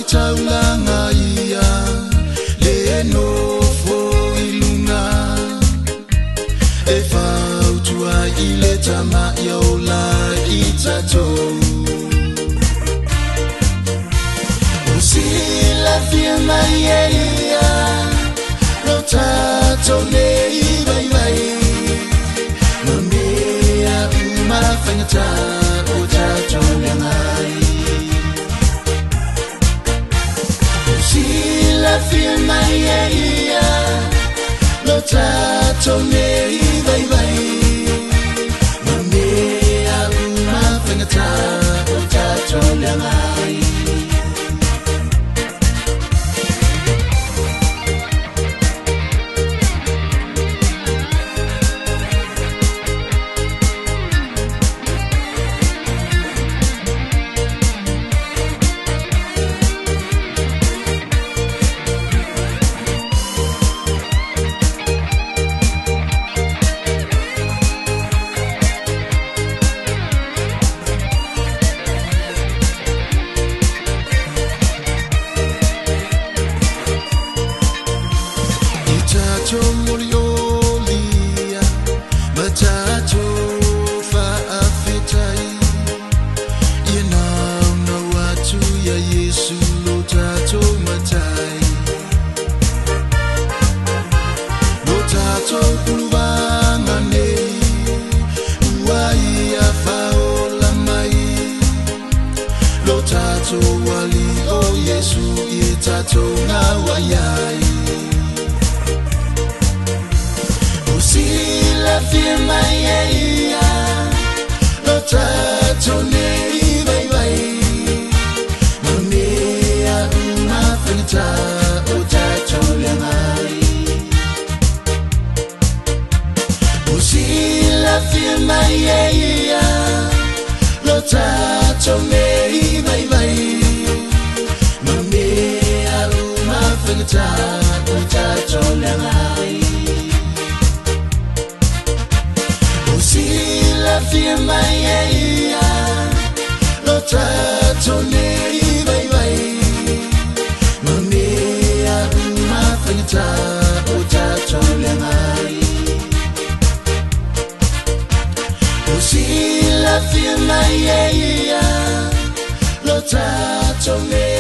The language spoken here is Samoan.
Faitaulanga ia le nofo i luga e fautua i le tama ia ola i tatou. O silafia mai e ia lo tatou nei vaivai ma mea uma faigata o tatou leaga ai. Silafia mai e ia lo tatou nei vaivai ma mea uma faigata o tatou leaga ai. Silafia mai e ia lo tatou nei vaivai ma mea uma faigata o tatou leaga ai. O silafia mai e ia lo tatou nei vaivai ma mea uma faigata o tatou leaga ai. Silafia mai e ia lo tatou nei vaivai ma mea uma faigata o tatou leaga ai. O silafia mai e ia lo tatou nei.